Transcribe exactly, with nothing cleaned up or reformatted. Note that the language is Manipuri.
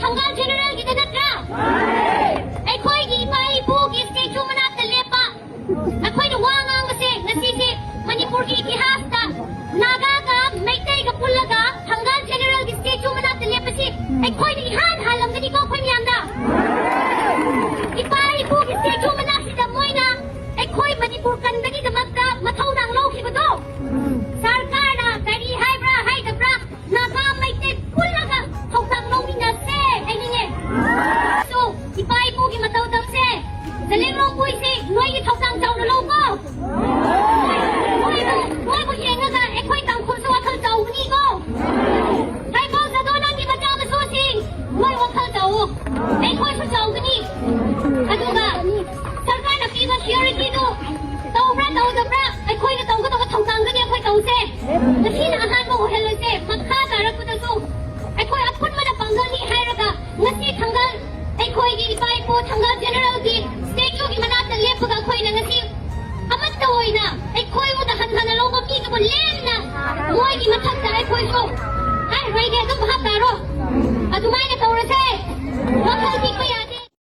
ꯊꯪꯒꯥꯜ ꯖꯦꯅꯦꯔꯦꯜꯒꯤꯗ ꯅꯠꯇ꯭ꯔꯥ? ꯑꯩꯈꯣꯏꯒꯤ ꯏꯄꯥ ꯏꯄꯨꯒꯤ ꯁ꯭ꯇꯦꯆꯨ ꯃꯅꯥꯛꯇ ꯂꯦꯞꯄ, ꯑꯩꯈꯣꯏꯅ ꯋꯥ ꯉꯥꯡꯕꯁꯦ ꯉꯁꯤꯁꯦ ꯃꯅꯤꯄꯨꯔꯒꯤ ꯏꯇꯤꯍꯥꯁꯇ ꯅꯥꯒꯥꯒ ꯃꯩꯇꯩꯒ ꯄꯨꯜꯂꯒ ꯊꯪꯒꯥꯜ ꯖꯦꯅꯦꯔꯦꯜꯒꯤ ꯁ꯭ꯇꯦꯆꯨ ꯃꯅꯥꯛꯇ ꯂꯦꯞꯄꯁꯤ ꯑꯩꯈꯣꯏꯅ ꯏꯍꯥꯟ ꯍꯥꯜꯂꯝꯒꯅꯤꯀꯣ ꯑꯩꯈꯣꯏ ꯃꯌꯥꯝꯗ꯫ ꯏꯄꯥ ꯏꯄꯨꯒꯤ ꯁ꯭ꯇꯦꯆꯨ ꯃꯅꯥꯛꯁꯤꯗ ꯃꯣꯏꯅ ꯑꯩꯈꯣꯏ ꯃꯅꯤꯄꯨꯔ ꯀꯟꯕꯒꯤꯗꯃꯛꯇ ꯃꯊꯧꯗꯥꯡ ꯂꯧꯈꯤꯕꯗꯣ ꯁꯔꯀꯥꯔꯅ ꯀꯔꯤ ꯍꯥꯏꯕ꯭ꯔꯥ ꯍꯥꯏꯗꯕ꯭ꯔꯥ ꯅꯥꯒꯥ ꯃꯩꯇꯩ ꯄꯨꯜꯂꯒ ꯊꯧꯗꯥꯡ ꯂꯧꯃꯤꯟꯅꯁꯦ ꯍꯥꯏꯅꯤꯡꯉꯦ꯫ So, ꯏꯄꯥ ꯏꯄꯨꯒꯤ ꯃꯇꯧ ꯇꯝꯁꯦ꯫ ꯖꯂꯦꯡꯂꯣꯡ ꯀꯨꯏꯁꯤ ꯅꯣꯏꯒꯤ ꯊꯧꯗꯥꯡ ꯆꯥꯎꯅ ꯂꯧꯀꯣ꯫ ꯃꯣꯏꯕꯨ, ꯃꯣꯏꯕꯨ ꯌꯦꯡꯉꯒ ꯑꯩꯈꯣꯏ ꯇꯥꯡꯈꯨꯜꯁꯨ ꯋꯥꯈꯜ ꯆꯥꯎꯒꯅꯤꯀꯣ꯫ ꯍꯩꯄꯥꯜ ꯖꯥꯗꯣ ꯅꯪꯒꯤ ꯃꯆꯥ ꯃꯁꯨꯁꯤꯡ ꯃꯣꯏ ꯋꯥꯈꯜ ꯆꯥꯎꯋꯣ꯫ ꯑꯩꯈꯣꯏꯁꯨ ꯆꯥꯎꯒꯅꯤ꯫ ꯑꯗꯨꯒ ꯁꯔꯀꯥꯔꯅ ꯄꯤꯕ ꯁꯤꯀ꯭ꯌꯨꯔꯤꯇꯤꯗꯨ ꯇꯧꯕ꯭ꯔꯥ ꯇꯧꯗꯕ꯭ꯔꯥ ꯑꯩꯈꯣꯏꯅ ꯇꯧꯒꯗꯕ ꯊꯧꯗꯥꯡꯗꯨꯅꯤ ꯑꯩꯈꯣꯏ ꯇꯧꯁꯦ꯫ ꯉꯁꯤꯅ ꯑꯍꯥꯟꯕ ꯑꯣꯏꯍꯜꯂꯁꯦ꯫ ꯃꯈꯥ ꯇꯥꯔꯛꯄꯗꯁꯨ ꯑꯩꯈꯣꯏ ꯑꯄꯨꯟꯕꯅ ꯄꯥꯡꯒꯜꯅꯤ ꯍꯥꯏꯔꯒ ꯉꯁꯤ ꯊꯪꯒꯥꯜ ꯑꯩꯈꯣꯏꯒꯤ ꯏꯄꯥ ꯏꯄꯨ ꯊꯪꯒꯥꯜ ꯖꯦꯅꯦꯔꯦꯜꯒꯤ ꯁ꯭ꯇꯦꯆꯨꯒꯤ ꯃꯅꯥꯛꯇ ꯂꯦꯞꯄꯒ ꯑꯩꯈꯣꯏꯅ ꯉꯁꯤ ꯑꯃꯠꯇ ꯑꯣꯏꯅ ꯑꯩꯈꯣꯏꯕꯨ ꯇꯍꯟꯊꯅ ꯂꯧꯕ ꯃꯤꯗꯨꯕꯨ ꯂꯦꯝꯅ ꯃꯣꯏꯒꯤ ꯃꯊꯛꯇ ꯑꯩꯈꯣꯏꯁꯨ ꯍꯥꯏꯔꯣꯏꯒꯦ ꯑꯗꯨꯝ ꯚꯥꯞ ꯇꯥꯔꯣ꯫ ꯑꯗꯨꯃꯥꯏꯅ